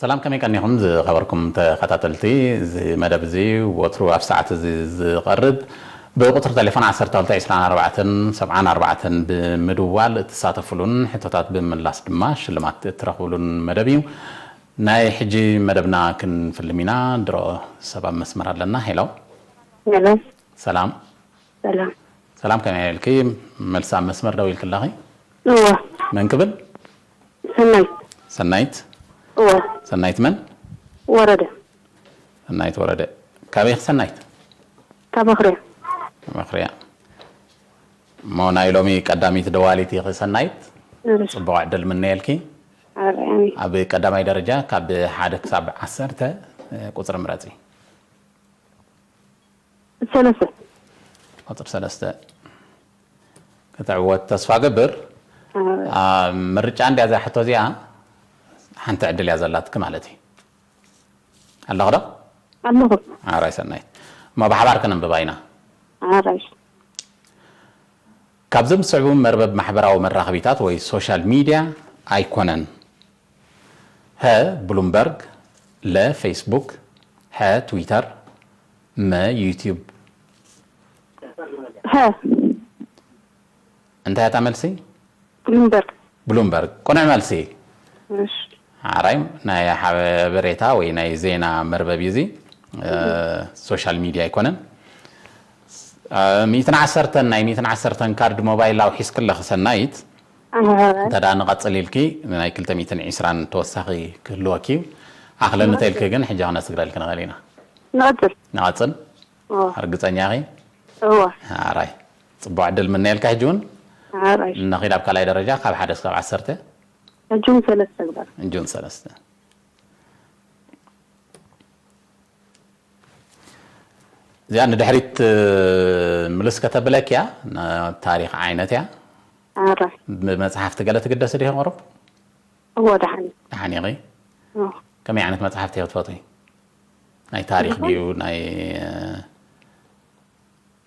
ሰላም፣ ከመይ ቀኒኹም ዝኸበርኩም ተኸታተልቲ? እዚ መደብ እዚ ወትሩ ኣብ ሰዓት እዚ ዝቐርብ፣ ብቁጽሪ ቴሌፎን ዓሰርተ ክልተ ዕስራን ኣርባዕተን ሰብዓን ኣርባዕተን ብምድዋል እትሳተፉሉን ሕቶታት ብምምላስ ድማ ሽልማት እትረኽቡሉን መደብ እዩ። ናይ ሕጂ መደብና ክንፍልም ኢና። ድሮ ሰብ ኣብ መስመር ኣለና። ሄሎ። ሄሎ። ሰላም። ሰላም። ሰላም፣ ከመይ ኢልኪ? መልሲ ኣብ መስመር ደው ኢልኪ ኣለኺ። እወ። መን ክብል? ሰናይት። ሰናይት? እወ። ሰናይት መን? ወረደ። ሰናይት ወረደ። ካበይ ኢኺ ሰናይት? ካብ መኽርያ። መኽርያ። እሞ ናይ ሎሚ ቀዳሚት ደዋሊት ኢኺ ሰናይት። እሺ። ጽቡቕ ዕድል ምነየልኪ። ኣረ፣ ኣሜን። ኣብ ቀዳማይ ደረጃ ካብ ሓደ ክሳብ ዓሰርተ ቁጽሪ ምረጺ። ሰለስተ። ቁጽሪ ሰለስተ። ክትዕወት ተስፋ ገብር። ኣረ። ኣ፣ ምርጫ እንድያ እዛ ሕቶ እዚኣ፣ ሓንቲ ዕድል እያ ዘላትኪ ማለት እዩ። ኣለኹ ዶ? ኣለኹ። ኣራይ ሰናይት። እሞ ብሓባር ከነንብባ ኢና። ኣራይ። ካብዞም ዝስዕቡ መርበብ ማሕበራዊ መራኸቢታት ወይ ሶሻል ሚድያ ኣይኮነን። ሀ ብሉምበርግ፣ ለ ፌስቡክ፣ ሐ ትዊተር፣ መ ዩቲዩብ። ሀ። እንታይ እታ መልሲ? ብሉምበርግ። ብሉምበርግ። ቅኑዕ መልሲ። እሺ። ሓራይ ናይ ሓበሬታ ወይ ናይ ዜና መርበብ እዩ እዚ። እ፣ ሶሻል ሚድያ ኣይኮነን። እ፣ ሚእትን ዓሰርተን፣ ናይ ሚእትን ዓሰርተን ካርድ ሞባይል ኣውሒስኪ ኣለኺ ሰናይት። ኣሃ። እንተ ደኣ ንቐጽል ኢልኪ ናይ ክልተ ሚእትን ዕስራን ተወሳኺ ክህልወኪ እዩ። ኣኽለኒ ተልኪ ግን ሕጂ ክነስግረልኪ ንኽእል ኢና። ንቐጽል። ንቐጽል? እወ። ርግጸኛ ኢኺ? እወ። ኣራይ። ጽቡቕ ዕድል ምነየልካ። ሕጂ እውን ኣራይ። ነኺድ ኣብ ካልኣይ ደረጃ ካብ ሓደ እስካብ ዓሰርተ። ሕጂ እውን ሰለስተ ግበር። ሕጂ እውን ሰለስተ። እዚኣ ንድሕሪት፣ እ፣ ምልስ ከተብለክ እያ፣ ን-፣ ታሪኽ ዓይነት እያ። ኣራይ። ብመጽሓፍቲ ገለ ትግደሲ ዲኺ ቁሩብ? እወ፣ ደሓን። ደሓን ኢኺ? እወ። ከመይ ዓይነት መጽሓፍቲ ኢኺ ትፈትዊ? ናይ ታሪኽ ዝኾነ ድዩ? ናይ፣ እ፣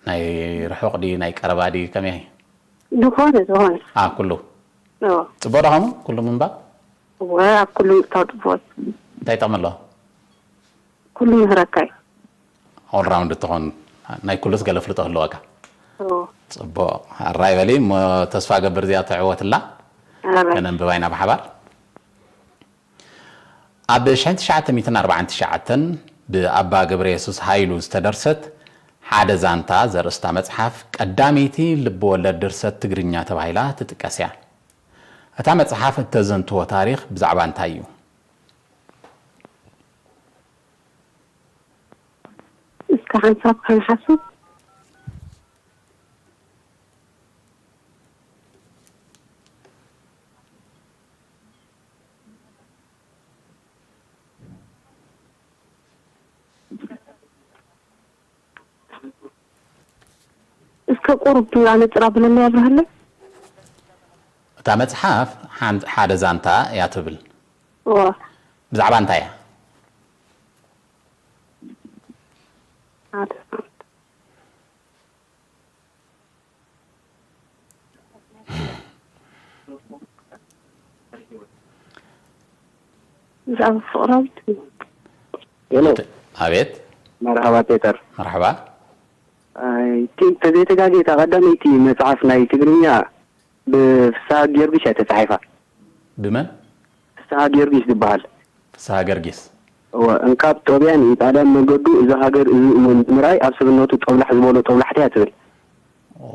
ናይ ርሑቕ ድዩ? ናይ ቀረባ ድዩ? ከመይ? ዝኾነ፣ ዝኾነ። ኣ፣ ኩሉ? እወ። ጽቡቕ ዶ ከምኡ? ኩሉ ምንባብ? እወ፣ ኣብ ኩሉ ምእታው ጽቡቕ። እንታይ ጥቕሚ ኣለዎ? ኩሉ ምህረካ እዩ። ኦል ራውንድ እትኾን ናይ ኩሉስ ገለ ፍልጦ ህልወካ። እዎ። ጽቡቕ። ኣራይ በሊ እሞ ተስፋ ገብር እዚኣ ትዕወትላ። ኣራይ። ከነንብባ ኢና ብሓባር። ኣብ ሽሕን ትሽዓተ ሚእትን ኣርባዓን ትሽዓተን ብኣባ ገብረየሱስ ሃይሉ ዝተደርሰት ሓደ ዛንታ ዘርእስታ መጽሓፍ ቀዳመይቲ ልብወለድ ድርሰት ትግርኛ ተባሂላ ትጥቀስ እያ። እታ መጽሓፍ እተዘንትዎ ታሪኽ ብዛዕባ እንታይ እዩ? እስከ ሓንሳብ ክንሓስብ። እስከ ቁሩብ ኣነጽር ኣብለኒ ኣብርሃለይ። እታ መጽሓፍ ሓን-፣ ሓደ ዛንታ እያ ትብል። እዋ። ብዛዕባ እንታይ እያ? ሓደ ዛንታ። ብዛዕባ ፍቕራዊት። ሄሎ። ኣቤት። መርሃባ ፔተር። መርሃባ። ኣይ፣ ቲ-፣ ተዘይተጋጌ እታ ቀዳመይቲ መጽሓፍ ናይ ትግርኛ ብፍስሃ ጊዮርጊስ እያ ተጻሒፋ። ብመን? ፍስሃ ጊዮርጊስ ዝበሃል። ፍስሃ ገርጊስ። እወ፣ እንካብ ጦብያ ንኢጣልያ መንገዱ፣ እዛ ሃገር እዚ እውን ብምርኣይ ኣብ ሰብነቱ ጦብላሕ ዝበሎ ጦብላሕታ እያ ትብል። ኦ፣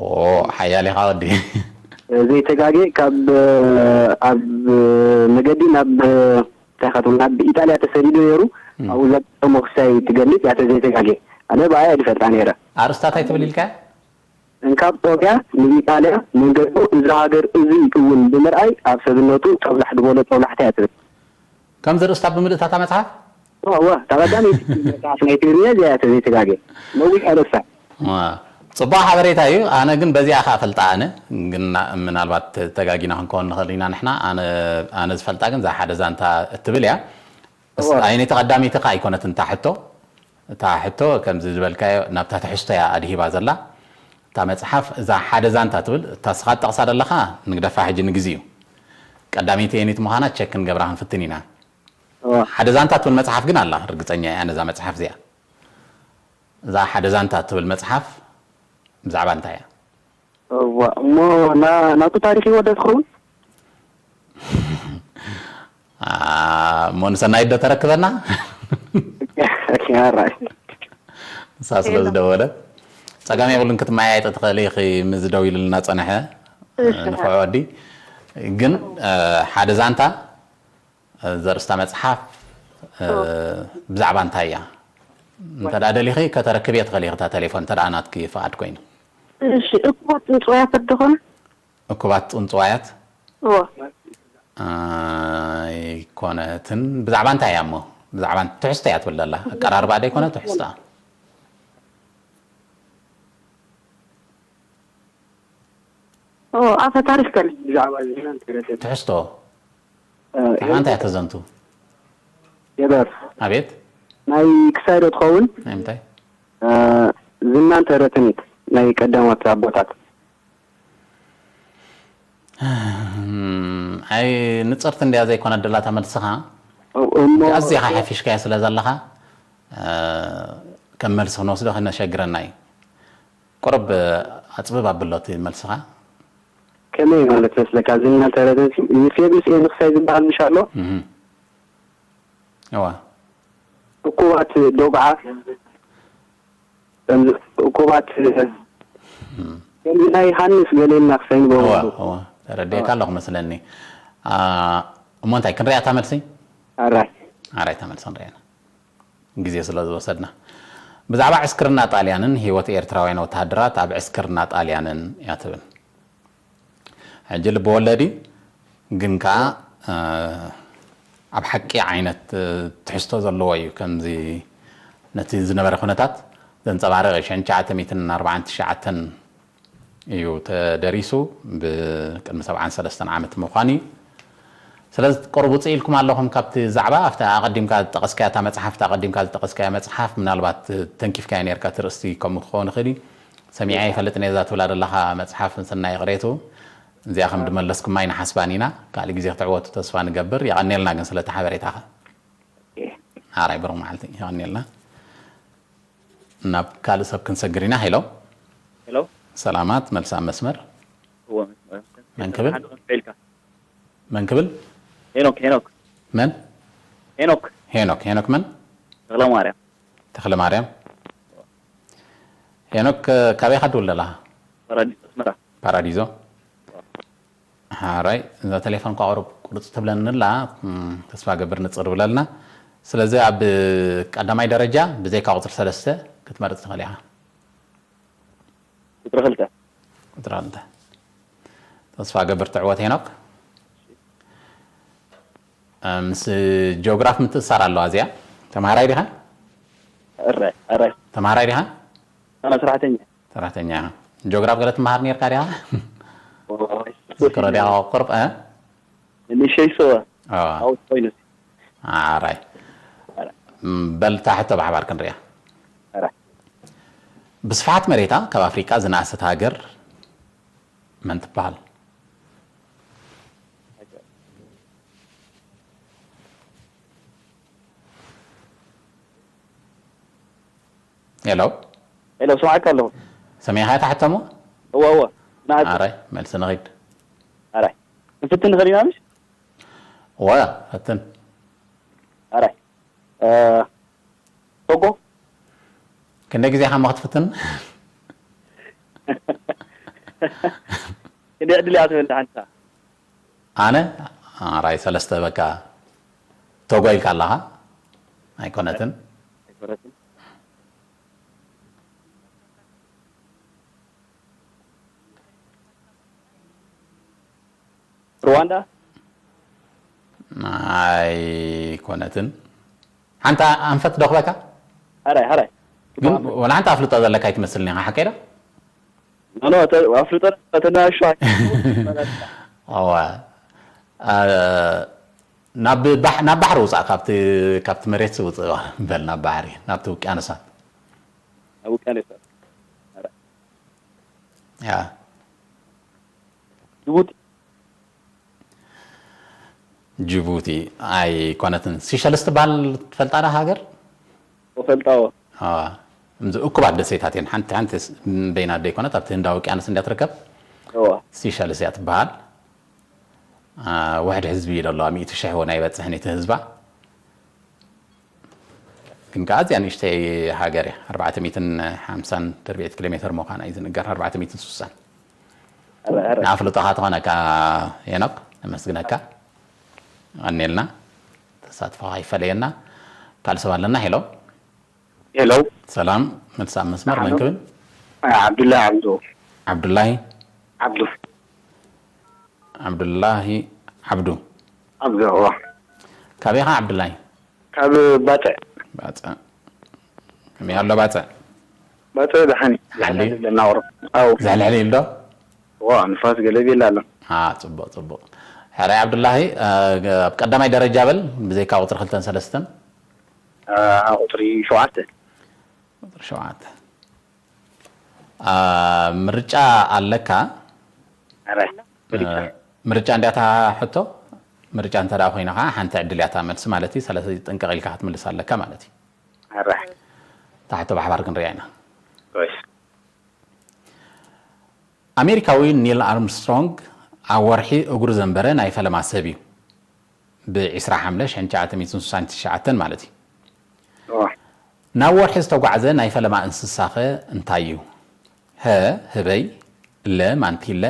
ሓያል ኢኻ ወዲ። ዘይተጋጌ ካብ፣ ኣብ መገዲ ናብ፣ እንታይ ኢኻ ትብል፣ ናብ ኢጣልያ ተሰዲዱ ነይሩ። እም። ኣብኡ ዘጋጠሞ ክስታይ ትገልጽ እያ፣ ተዘይተጋጌ። ኣነ ብኣያ እየ ዝፈልጣ ነይረ። ኣርእስታ እንታይ ትብል ኢልካ? እንካብ ጦብያ ንኢጣልያ መንገዱ፣ እዛ ሃገር እዚ እውን ብምርኣይ ኣብ ሰብነቱ ጦብላሕ ዝበሎ ጦብላሕታ እያ ትብል። ከምዚ ርእስታ ብምልእታ እታ መጽሓፍ? እወ፣ እወ፣ እታ ቀዳመይቲ መጽሓፍ ናይ ትግርኛ እዚኣ እያ ተዘይተጋግየ። ነዊሕ ኣለሳ። እዋ፣ ጽቡቕ ሓበሬታ እዩ። ኣነ ግን በዚኣ ከኣ ፈልጣ ኣነ፣ ግን ና-፣ ምናልባት ተጋጊና ክንከውን ንኽእል ኢና ንሕና። ኣነ፣ ኣነ ዝፈልጣ ግን እዛ ሓደ ዛንታ እትብል እያ። እስ-፣ እዋ። ኣይነቲ ቀዳመይቲ ከኣ ኣይኮነትን እታ ሕቶ። እታ ሕቶ ከምዚ ዝበልካዮ ናብታ ትሕዝቶ እያ ኣድሂባ ዘላ። እታ መጽሓፍ እዛ ሓደ ዛንታ ትብል፣ እታ ስኻ ትጠቕሳ ዘለኻ ንግደፋ ሕጂ ንግዜኡ። ቀዳመይቲ የኒት ምዃና ቸክ ክንገብራ ክንፍትን ኢና። እዋ። ሓደ ዛንታ ትብል መጽሓፍ ግን ኣላ፣ ርግጸኛ እያ ነዛ መጽሓፍ እዚኣ። እዛ ሓደ ዛንታ ትብል መጽሓፍ ብዛዕባ እንታይ እያ? እዋ፣ እሞ ና-፣ ናቱ ታሪኽ ይወደ ትኸውን? ኣ፣ እሞ ንሰናይት ዶ ተረክበና? ኦኬ፣ ኦራይት። ንሳ ስለ ሄሎ። ዝደወለት። ጸገም የብሉን፣ ክትመያየጢ ትኽእሊ ኢኺ ምስ ደው ኢሉልና ጸንሐ። እሺ፣ ንፉዕ ሓ- ወዲ። ግን፣ እ፣ ሓደ ዛንታ፣ እ፣ ዘርእስታ መጽሓፍ፣ እ፣ ኦ። ብዛዕባ እንታይ እያ? እንተ ደኣ ደሊኺ ከተረክብዮ ትኽእሊ ኢኺ እታ ቴሌፎን፣ እንተ ደኣ ናትኪ ፍቓድ ኮይኑ። እሺ፣ እኩባት ጽንጽዋያት ዶ ኾነ? እኩባት ጽንጽዋያት? እዎ። ኣይኮነትን። ብዛዕባ እንታይ እያ እሞ? ብዛዕባ ትሕዝቶ እያ ትብል ዘላ። ኣቀራርባ ዶ ይኮነ ትሕዝቶ? ኦ፣ ኣፈ ታሪኽ ከነ። ብዛዕባ ዜና እንተረድእ። ትሕዝቶ? እ፣ ብዛዕባ እንታይ እያ ተዘንቱ? የበር። ኣቤት? ናይ ክሳይ ዶ ትኸውን? ናይ ምንታይ? እ፣ ዝናን ተረትን ናይ ቀዳሞት ኣቦታት። ኣይ፣ ንጽርቲ እንድያ ዘይኮነ ድላታ መልስኻ። እሞ ኣዝኻ ሓፊሽካዮ ስለ ዘለኻ፣ እ፣ ከም መልሲ ክንወስዶ ከነሸግረና እዩ። ቁሩብ ኣጽብብ ኣብሎ እቲ መልስኻ። ከመይ ማለት መስለካ? ዝናን ተረትን ምስ ኤብስ ኤብክሳይ ዝበሃል ምሽ ኣሎ? እህ። እዋ። እኩባት ዶግዓ፣ ከምዚ እኩባት፣ እም። ከምዚ ናይ ሃንስ ገሌና ክሳይ እዋ፣ ንበሉ። እዋ። ተረዲእካ ኣለኹ መስለኒ። ኣ፣ እሞ እንታይ ክንሪኣ እታ መልሲ? ኣራይ። ኣራይ እታ መልሲ ክንሪኣ ኢና። ግዜ ስለ ዝወሰድና። ብዛዕባ ዕስክርና ጣልያንን ህይወት ኤርትራውያን ወተሃደራት ኣብ ዕስክርና ጣልያንን እያ ትብል። ሕጂ ልቢ ወለድ እዩ፣ ግን ከኣ፣ እ፣ ኣብ ሓቂ ዓይነት፣ እ፣ ትሕዝቶ ዘለዎ እዩ። ከምዚ ነቲ ዝነበረ ኩነታት ዘንጸባርቕ እዩ። ሽሕን ትሽዓተ ሚእትን ኣርባዓን ትሽዓተን እዩ ተደሪሱ፣ ብቅድሚ ሰብዓን ሰለስተን ዓመት ምዃኑ እዩ። ስለዚ፣ ቅሩብ ውፅእ ኢልኩም ኣለኹም ካብቲ ዛዕባ። ኣብታ ኣቐዲምካ ዝጠቐስካያ፣ እታ መጽሓፍ፣ እታ ኣቐዲምካ ዝጠቐስካያ መጽሓፍ፣ ምናልባት ተንኪፍካያ ነይርካ፣ እቲ ርእስቲ ከምኡ ክኸውን ይኽእል እዩ። ሰሚዐ ኣይፈልጥን እየ፣ እዛ ትብላ ዘለኻ መጽሓፍ፣ ምስናይ ይቕሬቱ። እዚኣ ከም ድመለስኩማ ኣይንሓስባን ኢና። ካልእ ግዜ ክትዕወቱ ተስፋ ንገብር። የቐንየልና ግን ስለቲ ሓበሬታኻ። ሓራይ ብሩኽ መዓልቲ፣ የቐንየልና። ናብ ካልእ ሰብ ክንሰግር ኢና። ሄሎ። ሄሎ። ሰላማት፣ መልሲ ኣብ መስመር። እዎ፣ መስመር። መን ክብል? ሓደ ቁጥሪ ኢልካ። መን ክብል? ሄኖክ፣ ሄኖክ። መን? ሄኖክ። ሄኖክ፣ ሄኖክ መን? ተኽለ ማርያም። ተኽለ ማርያም። ሄኖክ፣ ካበይ ኢኻ ትድውል ዘለኻ? ፓራዲዞ ኣስመራ። ፓራዲዞ። ሓራይ፣ እዛ ቴሌፎን እኳ ቁሩብ ቁርጽ ትብለኒ ኣላ፣ እም፣ ተስፋ ገብር ንጽር ብለልና። ስለዚ ኣብ ቀዳማይ ደረጃ ብዘይካ ቁጽሪ ሰለስተ ክትመርጽ ትኽእል ኢኻ። ቁጽሪ ክልተ። ቁጽሪ ክልተ። ተስፋ ገብር ትዕወት ሄኖክ። እ፣ ምስ ጂኦግራፍ ምትእሳር ኣለዋ እዚኣ። ተምሃራይ ዲኻ? ኣረ፣ ኣረ። ተምሃራይ ዲኻ? ኣነ ሰራሕተኛ። ሰራሕተኛ ኢኻ። ጂኦግራፍ ገለ ትመሃር ነይርካ ዲኻ? ኦይ። ዝክሮ ዲኻ ቁርብ፣ እ? ንእሽተይ ሰወ። ኦ። ኣውት ኮይኑስ። ኣራይ። ኣራይ። እም፣ በል እታ ሕቶ ብሓባር ክንሪኣ። ኣራይ። ብስፍሓት መሬታ ካብ ኣፍሪቃ ዝነኣሰት ሃገር መን ትበሃል? ሄሎ። ሄሎ፣ ስማዕካ ኣለኹ። ሰሚዕኻ እታ ሕቶ እሞ? እወ፣ እወ። ንኣቱ። ኣራይ፣ መልሲ ንኺድ። ኣራይ። ንፍትን ንኽእል ኢና ምሽ? እወ፣ ፈትን። ኣራይ። እ፣ ቶጎ? ክንደይ ግዜ ኢኻ እሞ ክትፍትን? ክንደይ ዕድል እያ ትህበኒ ሓንሳ? ኣነ? ኣራይ ሰለስተ በቃ። ቶጎ ኢልካ ኣለኻ? ኣይኮነትን። ኣይኮነትን። ሩዋንዳ? ኣይኮነትን። ሓንቲ ኣንፈት ዶ ክበካ? ሓራይ፣ ሓራይ። ግን ወላ ሓንቲ ኣፍልጦ ዘለካ ኣይትመስልን ኢኻ፣ ሓቀይ ዶ? ኖ፣ ኖ፣ ተ-፣ ኣፍልጦ ተናሹ ኣይ-፣ ኣዋ። ኣ፣ ናብ ባሕ-፣ ናብ ባሕሪ ውጻእ፣ ካብቲ፣ ካብቲ መሬት ውጽእ በል ናብ ባሕሪ፣ ናብቲ ውቅያኖሳት። ናብ ውቅያኖሳት። ያ። ጅቡቲ። ጅቡቲ ኣይኮነትን። ሲሸልስ ትበሃል ትፈልጣ ዳ ሃገር? እፈልጣዎ። ኣዋ። እምዚ እኩባት ደሴታት እየን። ሓንቲ ሓንቲ ስ-፣ በይና ደይኮነት ኣብቲ ህንዳዊ ውቅያኖስ እንድያ ትርከብ። እዋ። ሲሸልስ እያ ትበሃል። አ፣ ውሕድ ህዝቢ እዩ ዘለዋ፣ ሚእቲ ሽሕ እውን ኣይበጽሕን እቲ ህዝባ። ግን ከዓ እዚኣ ንእሽተይ ሃገር እያ። ኣርባዕተ ሚእትን ሓምሳን ድርቢት ኪሎ ሜትር ምዃና እዩ ዝንገር። ኣርባዕተ ሚእትን ስሳን። ኣረ፣ ኣረ። ንኣፍልጦኻ ተኾነካ ሄኖክ፣ ነመስግነካ። ቀኒልና። ተሳትፎኻ ይፈለየና። ካልእ ሰብ ኣለና። ሄሎ። ሄሎ። ሰላም፣ መልሲ ኣብ መስመር መን ሰላም። ክብል? ዓብዱላይ ዓብዱ። ዓብዱላይ ዓብዱ። ዓብዱላሂ ዓብዱ። ዓብዱ፣ እዋ። ካበይ ኢኻ ዓብዱላይ? ካብ ባጽዕ። ባጽዕ። ከመይ ኣሎ ባጽዕ? ባጽዕ ደሓን። ሓሊ? ደሓን ኣለና ቁሩብ። ኣው። ዝሕልሕል ኢሉ ዶ? ዋ፣ ንፋስ ገለ ቢላ ኣሎ። አ፣ ጽቡቕ፣ ጽቡቕ። ሕራይ ዓብዱላሂ፣ አ፣ ገ-፣ ኣብ ቀዳማይ ደረጃ በል፣ ብዘይካ ቁጽሪ ክልተን ሰለስተን። አ፣ ቁጽሪ ሸውዓተ። ቁጽሪ ሸውዓተ። አ፣ ምርጫ ኣለካ? ኣረ። አ፣ ምርጫ እንድያ እታ ሕቶ? ምርጫ እንተ ደኣ ኮይና ኸዓ ሓንቲ ዕድል እያ እታ መልሲ ማለት እዩ። ስለዚ ጥንቅቕ ኢልካ ክትምልስ ኣለካ ማለት እዩ። ኣረ። እታ ሕቶ ብሓባር ክንሪኣ ኢና። እሺ። ኣሜሪካዊ ኒል ኣርምስትሮንግ ኣብ ወርሒ እግሩ ዘንበረ ናይ ፈለማ ሰብ እዩ። ብ ዒስራ ሓምለ ሽሕን ትሽዓተ ሚእትን ስሳን ትሽዓተን ማለት እዩ። እዋ። ናብ ወርሒ ዝተጓዕዘ ናይ ፈለማ እንስሳኸ እንታይ እዩ? ሀ፣ ህበይ፣ ለ፣ ማንቲለ፣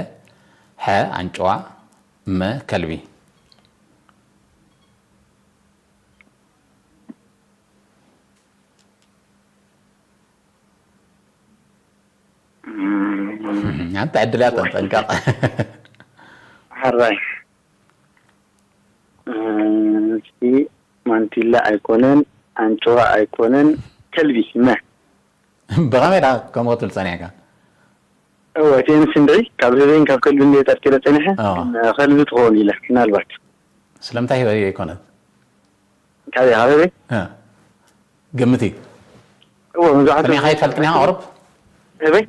ሐ፣ ኣንጭዋ፣ መ፣ ከልቢ። እም፣ ኣንተ ዕድል እያ፣ ተጠንቀቕ። ሕራይ። እም፣ እስቲ ማንቲላ ኣይኮነን፣ ኣንጭዋ ኣይኮነን፣ ከልቢ መ። ብኸመይ ደኣ ከምኡ ክትብል ጸኒሕካ? እወ፣ እቲ እንስንድዒ ካብ ህበይን ካብ ከልቢ እንደ ጠርጢረ ጸኒሐ፣ ኣዎ። ከልቢ ትኸውን ኢለ፣ ምናልባት። ስለምንታይ ህበይ ኣይኮነት? ካበይ፣ ካብ ህበይ? እ፣ ግምት እዩ። እወ፣ መብዛሕትኡ ሰሚዕኻ ይትፈልጥን ኢኻ ቁሩብ? ህበይ?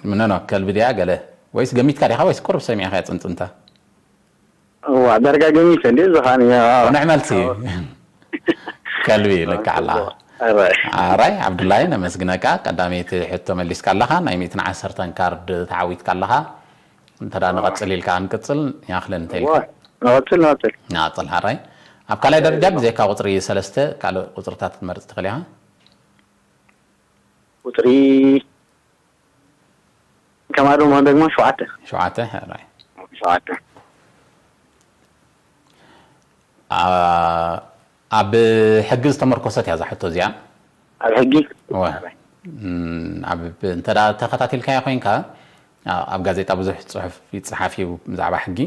ምነኖ፣ ከልቢ ድያ ገለ? ወይስ ገሚትካ ዲኻ ወይስ ቁሩብ ሰሚዕኻ እያ ጽንጽንታ? እዋ፣ ዳርጋ ገሚተ እንዴ፣ እዚ ኸኣ ንያ-፣ ቅኑዕ መልሲ። ከልቢ ልክዕ ኣላ። ኣራይ። ኣራይ ዓብዱላይ፣ ነመስግነካ። ቀዳመይቲ ሕቶ መሊስካ ኣለኻ፣ ናይ ሚእትን ዓሰርተን ካርድ ተዓዊትካ ኣለኻ። እንተ ደኣ ንቐጽል ኢልካ ክንቅጽል፣ ያኽልን እንተ ኢልካ። እዋ፣ ንቐጽል፣ ንቐጽል። ንቐጽል፣ ኣራይ። ኣብ ካልኣይ ደረጃ፣ ብዘይካ ቁጽሪ ሰለስተ፣ ካልእ ቁጽርታት ክትመርጽ ትኽእል ኢኻ። ቁጽሪ ከማዶ ሞ ደግሞ ሸውዓተ። ሸውዓተ፣ ኣራይ። ሸውዓተ። ኣ-፣ ኣብ ሕጊ ዝተመርኮሰት እያ እዛ ሕቶ እዚኣ። ኣብ ሕጊ? እወ። እም፣ ኣብ፣ እንተ ደኣ ተኸታቲልካዮ ኮይንካ፣ ኣ-፣ ኣብ ጋዜጣ ብዙሕ ጽሑፍ ይጽሓፍ እዩ ብዛዕባ ሕጊ።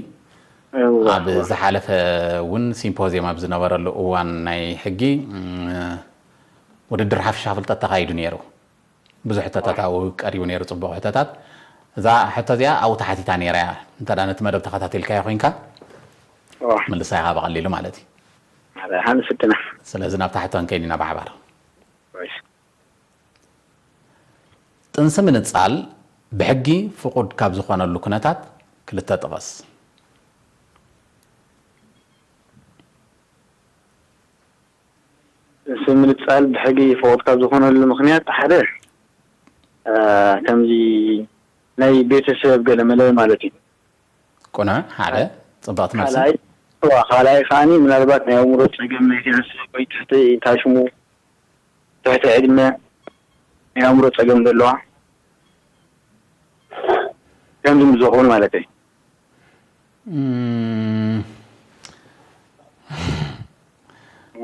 እወ፣ ኣብ እወ። ዝሓለፈ እውን ሲምፖዚየም ኣብ ዝነበረሉ እዋን ናይ ሕጊ፣ እም፣ ውድድር ሓፈሻ ፍልጠት ተኻይዱ ነይሩ። ብዙሕ ሕቶታት ኣብኡ ቀሪቡ ነይሩ፣ ጽቡቕ ሕቶታት። እዛ ሕቶ እዚኣ ኣብኡ ተሓቲታ ነይራ እያ። እንተ ደኣ ነቲ መደብ ተኸታቲልካዮ ኮይንካ፣ እወ። ምልሳ ኢኻ ብቐሊሉ ማለት እዩ። ኣረ፣ ሓንፍትና። ስለዚ ናብታ ሕቶ ክንከይድ ኢና ብሓባር። እሺ። ጥንሲ ምንጻል ብሕጊ ፍቑድ ካብ ዝኾነሉ ኩነታት ክልተ ጥቐስ። ጥንሲ ምንጻል ብሕጊ ፍቑድ ካብ ዝኾነሉ ምኽንያት ሓደ፣ እ፣ ከምዚ ናይ ቤተሰብ ገለ መለ ማለት እዩ። ቅኑዕ፣ ሓደ ጽብቕቲ መልሲ። ካልኣይ፣ እዋ፣ ካልኣይ ከዓኒ ምናልባት ናይ ኣእምሮ ጸገም ናይ ቲያንስ ወይ ትሕቲ ታሽሙ፣ ትሕቲ ዕድመ ናይ ኣእምሮ ጸገም ዘለዋ ከምዚ ምስ ዝኾኑ ማለት እዩ። እም፣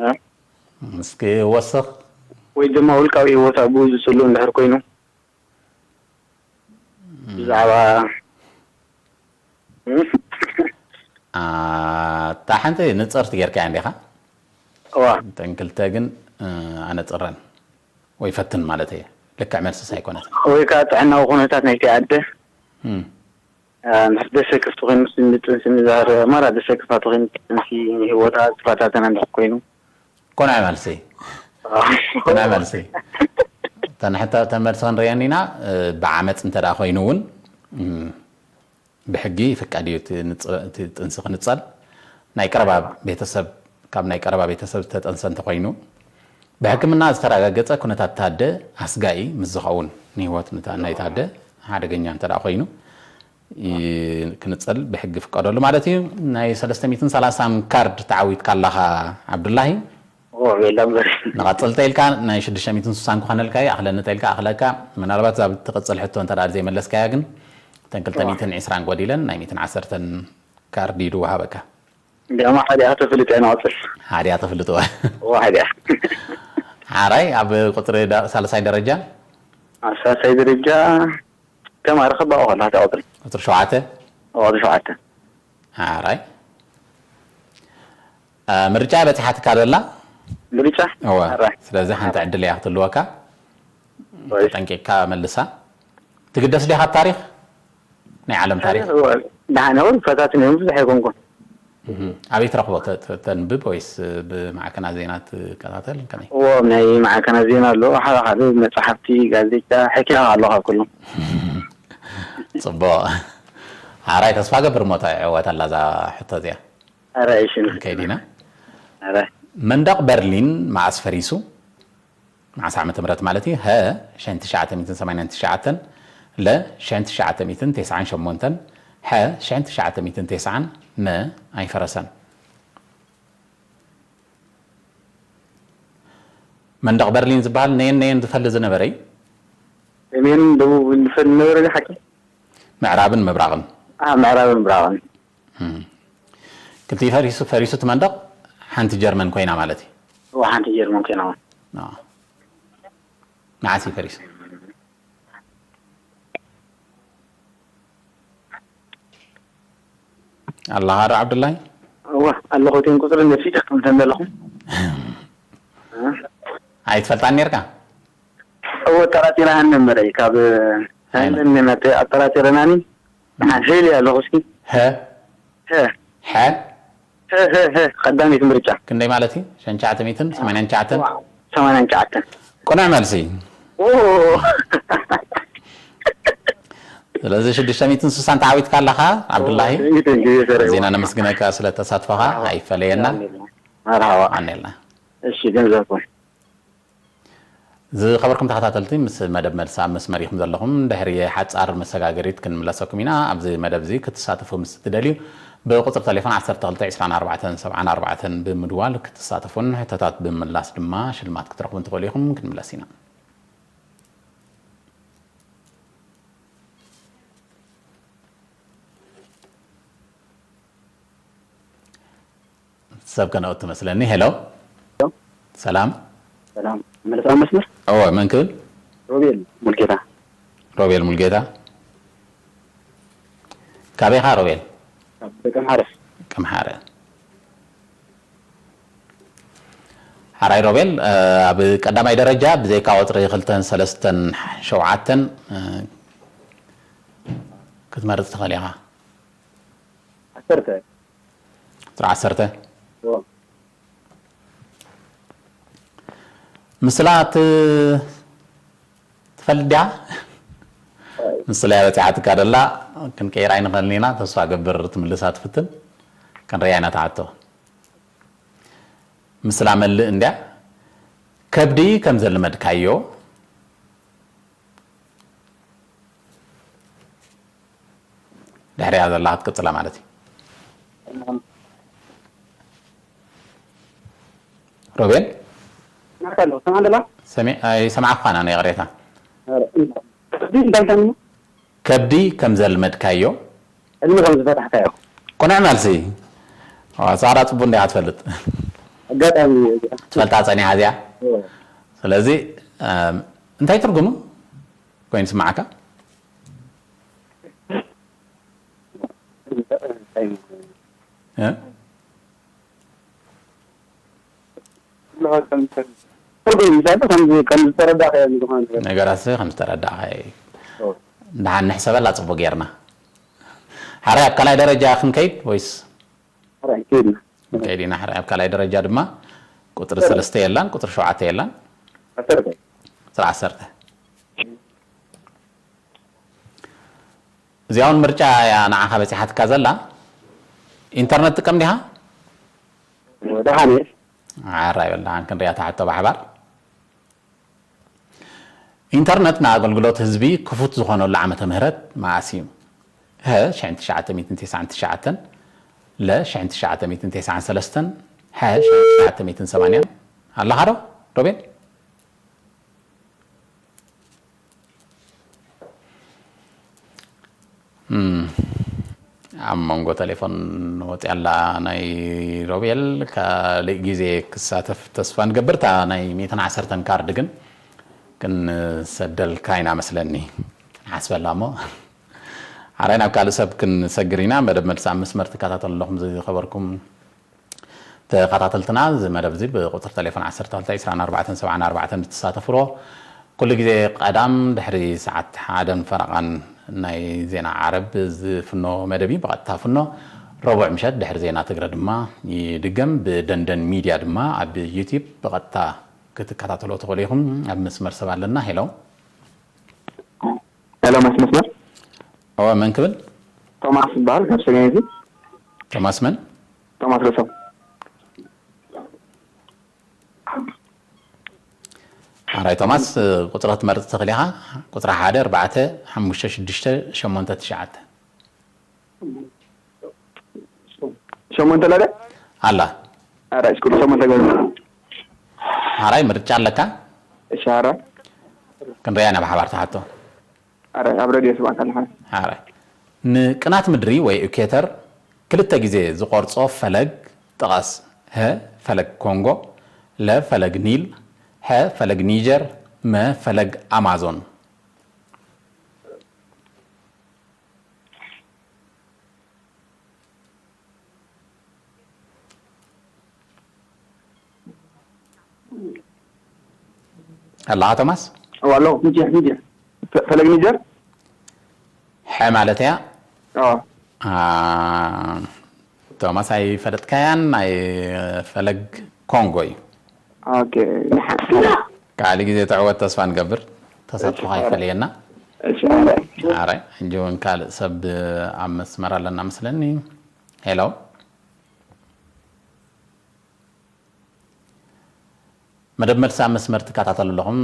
እ? እስኪ ወስኽ። ወይ ድማ ውልቃዊ ህይወት ኣብኡ ዝጽሉ እንድሕር ኮይኑ ብዛዕባ፣ እ? ኣ፣ እታ ሓንቲ ንጽርቲ ጌርካያ እንዲኻ? እዋ። እተን ክልተ ግን፣ እ፣ ኣነጽረን ወይ ፈትን ማለት እየ። ልክዕ መልስስ ኣይኮነትን። ወይ ከዓ ጥዕናዊ ኩነታት ናይቲ ኣደ። እም። እ፣ እንድሕር ደሰክፍ ተኾይኑ፣ ንጥንሲ ንዛር፣ ማራ ደሰክፋ ተኾይኑ፣ ጥንሲ ንህይወታ ዝፈታተና እንድሕር ኮይኑ። ኮናይ መልሲ። ኮናይ መልሲ። እተን ሕቶ፣ እተን መልሲ ክንርእየን ኢና። እ፣ ብዓመጽ እንተ ደኣ ኮይኑ እውን፣ እም፣ ብሕጊ ይፍቀድ እዩ እቲ ንጽ-፣ እቲ ጥንሲ ክንጸል። ናይ ቀረባ ቤተሰብ ካብ ናይ ቀረባ ቤተሰብ ዝተጠንሰ እንተኾይኑ፣ ብሕክምና ዝተረጋገጸ ኩነታት ታደ ኣስጋኢ ምስ ዝኸውን፣ ንህይወት ንታ- ናይ ታደ ሓደገኛ እንተ ደኣ ኮይኑ፣ ይ- ክንጸል ብሕጊ ፍቀደሉ ማለት እዩ። ናይ ሰለስተ ሚእትን ሰላሳን ካርድ ተዓዊትካ ኣለኻ ዓብዱላሂ። ኦ ቤላ እምበር። ንቐጽል ተኢልካ ናይ ሽዱሽተ ሚእትን ስሳን ክኾነልካ እዩ። ኣኽለኒ ተኢልካ ኣኽለካ። ምናልባት እዛ ትቕጽል ሕቶ እንተ ደኣ ዘይመለስካያ ግን፣ እተን ክልተ ሚእትን ዕስራን ጎዲለን ናይ ሚእትን ዓሰርተን ካርድ እዩ ድወሃበካ። እንዲያማ ሓዲኣ ተፍልጥ እያ ንቐጽል። ሓዲኣ ተፍልጥዋ። ኦ ሓዲኣ። ሓራይ ኣብ ቁጽሪ ዳ- ሳልሳይ ደረጃ ኣብ ሳልሳይ ደረጃ ተማሪ ከባኡ ከላ ተቐጽል። ቁጽሪ ሸውዓተ። ኦ ቁጽሪ ሸውዓተ። ሓራይ እ፣ ምርጫ በጺሓትካ ደላ። ምርጫ እወ። ሓራይ። ስለዚ ሓንቲ ዕድል እያ ክትልወካ። ወይ። ተጠንቂቕካ መልሳ። ትግደስ ዲኻ ኣብ ታሪኽ? ናይ ዓለም ታሪኽ? እወ። ደሓን እውን ፈታትን እዮም ብዙሕ ኣይኮንኩን። እህ። ኣበይ ትረኽቦ? ተ- ተ- ተንብብ ወይስ ብማዕከናት ዜና ትከታተል? ከመይ? እዎ ናይ ማዕከናት ዜና ኣሎ ሓደ ሓደ መጽሓፍቲ ጋዜጣ ሕክያ ኣሎ ካብ ኩሎም። ጽቡቕ። ሓራይ ተስፋ ገብር ሞታ ይዕወት ኣላ እዛ ሕቶ እዚኣ። ኣረ እሺ። ከይዲና። ኣረ መንደቕ በርሊን መዓስ ፈሪሱ? መዓስ ዓመተ ምህረት ማለት እዩ። ሀ ሸሕን ትሽዓተ ሚእትን ሰማንያን ትሽዓተን፣ ለ ሸሕን ትሽዓተ ሚእትን ተስዓን ሸሞንተን፣ ሐ ሸሕን ትሽዓተ ሚእትን ተስዓን፣ መ ኣይፈረሰን። መንደቕ በርሊን ዝበሃል ነየን ነየን ዝፈሊ ዝነበረ እዩ። ሰሜን ደቡብ ዝፈል ነበረ ሓቂ። ምዕራብን ምብራቕን። ኣ ምዕራብን ምብራቕን። እም። ክልቲኡ ፈሪሱ ፈሪሱ እቲ መንደቕ ሓንቲ ጀርመን ኮይና ማለት እዩ። እዋ ሓንቲ ጀርመን ኮይና። ኣዎ። መዓስ እዩ ፈሪሱ? ኣለኻ ዶ ዓብዱላይ? እዋ ኣለኹ። እቲን ቁፅሪ ነፊት ክትምልሰን ዘለኹም። ኣይትፈልጣን ነርካ? እወ ጠራጢራሃን ነበረ ካብ ኣይነ- ሳይለን ነመተ ኣጠራጢረናኒ። ንሓን ሄል ኣለኹ እስኪ። ሀ ሀ ሐ ሀ ሀ ሀ ቀዳሚት ምርጫ። ክንደይ ማለት እዩ? ሸንቻዕተ ሚትን ሰማንያን ቻዕተን። ሰማንያን ቻዕተን። ቁኑዕ መልሲ። ኦ ስለዚ ሽዱሽተ ሚትን ስሳን ተዓዊትካ ኣለኻ ዓብዱላሂ። ዜና ነመስግነካ ስለ ተሳትፎኻ ኣይፈለየና። መርሃባ። ኣኔልና። እሺ ገንዘብኩም። ዝኸበርኩም ተኸታተልቲ ምስ መደብ መልሲ ኣብ መስመር ኢኹም ዘለኹም። ድሕሪ ሓጻር መሰጋገሪት ክንምለሰኩም ኢና። ኣብዚ መደብ እዚ ክትሳተፉ ምስ እትደልዩ ብቁጽሪ ቴሌፎን ዓሰርተ ክልተ ዕስራን ኣርባዕተን ሰብዓን ኣርባዕተን ብምድዋል ክትሳተፉን ሕቶታት ብምምላስ ድማ ሽልማት ክትረኽቡን ትኽእሉ ኢኹም። ክንምለስ ኢና። ሰብ ከነኦት ትመስለኒ። ሄሎ ሰላም። ሰላም መለስ ኣብ መስመር። እወ መን ክብል? ሮቤል ሙልጌታ። ሮቤል ሙልጌታ። ካበይኻ ሮቤል? ካብ ደቀምሓረ። ቀምሓረ። ሓራይ ሮቤል፣ ኣብ ቀዳማይ ደረጃ ብዘይካ ቁፅሪ ክልተን ሰለስተን ሸውዓተን ክትመርፅ ትኽእል ኢኻ። ዓሰርተ። ቁፅሪ ዓሰርተ። ምስላ ት- ትፈልጥ ዲኻ? ምስላ እያ በፂሓትካ ደላ። ክንቀይራ ኣይንኽእልን ኢና። ተስፋ ገብር ትምልሳ ትፍትን። ክንሪኣ ኢና ትሓቶ። ምስላ መልእ እንድያ። ከብዲ ከም ዘልመድካዮ ድሕሪያ ዘላ ክትቅፅላ ማለት እዩ። ሮቤል ናካሎ ሰማን ደላ። ሰሚ- ኣይሰማዕኳን ኣነ ይቕሬታ። ከብዲ እንታይ እንታይ ነው? ከብዲ ከም ዘልመድካዮ እልሚ ከም ዝፈታሕካዮ። ቁኑዕ መልሲ። ዋ፣ ሳራ ፅቡ እንዲያ ትፈልጥ ኣጋጣሚ ትፈልጣ ፀኒሓ እዚኣ። ስለዚ እም፣ እንታይ ትርጉሙ ኮይኑ ስማዓካ? እ? ትርጉም ይዛሉ ከም ከም ዝተረዳኸ ዝኾነ ነገር። ነገራት ከም ዝተረዳኸ። ደሓን ንሕሰበላ ፅቡቅ ጌርና። ሓራይ ኣብ ካልኣይ ደረጃ ክንከይድ ወይስ? ራይ ከይድና። ከይድ ኢና። ሓራይ ኣብ ካልኣይ ደረጃ ድማ ቁፅሪ ሰለስተ የላን ቁፅሪ ሸውዓተ የላን። ዓሰርተ። ቁፅሪ ዓሰርተ። እዚኣ እውን ምርጫ እያ ንዓኻ በፂሓትካ ዘላ። ኢንተርነት ጥቀም ዲኻ? ደሓን እየ። ዓራይ በል ደሓን ክንሪኣ እታ ሕቶ ብሓባር። ኢንተርነት ንኣገልግሎት ህዝቢ ክፉት ዝኾነሉ ዓመተ ምህረት መኣስ እዩ? ሀ ሽሕን ትሽዓተ ሚእትን ተስዓን ትሽዓተን፣ ለ ሽሕን ትሽዓተ ሚእትን ተስዓን ሰለስተን፣ ሐ ሽሕን ትሽዓተ ሚእትን ሰማንያን። ኣለኻ ዶ ሮቤል? ኣብ መንጎ ተሌፎን ወፂኣላ ናይ ሮቤል። ካልእ ግዜ ክሳተፍ ተስፋ ንገብር። እታ ናይ ሚእትን ዓሰርተን ካርድ ግን ክንሰደልካ ኢና መስለኒ። ክንሓስበላ እሞ ሓራይ ናብ ካልእ ሰብ ክንሰግር ኢና። መደብ መልሲ ኣብ መስመር ትከታተሉ ኣለኹም ዝኸበርኩም ተኸታተልትና። እዚ መደብ እዚ ብቁፅሪ ተሌፎን ዓሰርተ ክልተ ዕስራን ኣርባዕተን ሰብዓን ኣርባዕተን እትሳተፍዎ፣ ኩሉ ግዜ ቀዳም ድሕሪ ሰዓት ሓደን ፈረቓን ናይ ዜና ዓረብ ዝፍኖ መደብ እዩ። ብቐጥታ ፍኖ ረቡዕ ምሸት ድሕሪ ዜና ትግረ ድማ ይድገም። ብደንደን ሚድያ ድማ ኣብ ዩቲዩብ ብቐጥታ ክትከታተሎ ትኽእሉ ኢኹም። ኣብ መስመር ሰብ ኣለና። ሄሎ። ሄሎ፣ መስ መስመር። እወ፣ መን ክብል? ቶማስ ይበሃል፣ ካብ ሰገነይቲ። ቶማስ መን? ቶማስ ገሶም። ሓራይ ቶማስ፣ ቁፅሪ ክትመርፅ ትኽእል ኢኻ። ቁፅሪ ሓደ ኣርባዕተ ሓሙሽተ ሽዱሽተ ሸሞንተ ትሽዓተ። ሸሞንተ ለደ ኣላ። ኣረ እስኩሉ ሸሞንተ ገ ሓራይ ምርጫ ኣለካ። እሻራ ክንሪኣ ኢና ብሓባር ትሓቶ። ኣረ ኣብ ረድዮ ስማዕካ ኣለካ። ሓራይ ንቅናት ምድሪ ወይ ኢኩዌተር ክልተ ግዜ ዝቆርጾ ፈለግ ጥቐስ። ሀ ፈለግ ኮንጎ፣ ለ ፈለግ ኒል፣ ሐ ፈለግ ኒጀር፣ መ ፈለግ ኣማዞን። ኣለኻ ቶማስ? ዋሎ ኒጀር ኒጀር ፈለግ ኒጀር ሐ ማለት እያ። ኦ ቶማስ ኣይፈለጥካያን። ናይ ፈለግ ኮንጎ እዩ። ኦኬ። ካልእ ግዜ ትዕወት ተስፋ ንገብር። ተሳትፎ ኣይፈለየና። ኣረ ሕጂ እውን ካልእ ሰብ ኣብ መስመር ኣለና መስለኒ። ሄሎ መደብ መልሲ ኣብ መስመር ትከታተሉ ኣለኹም።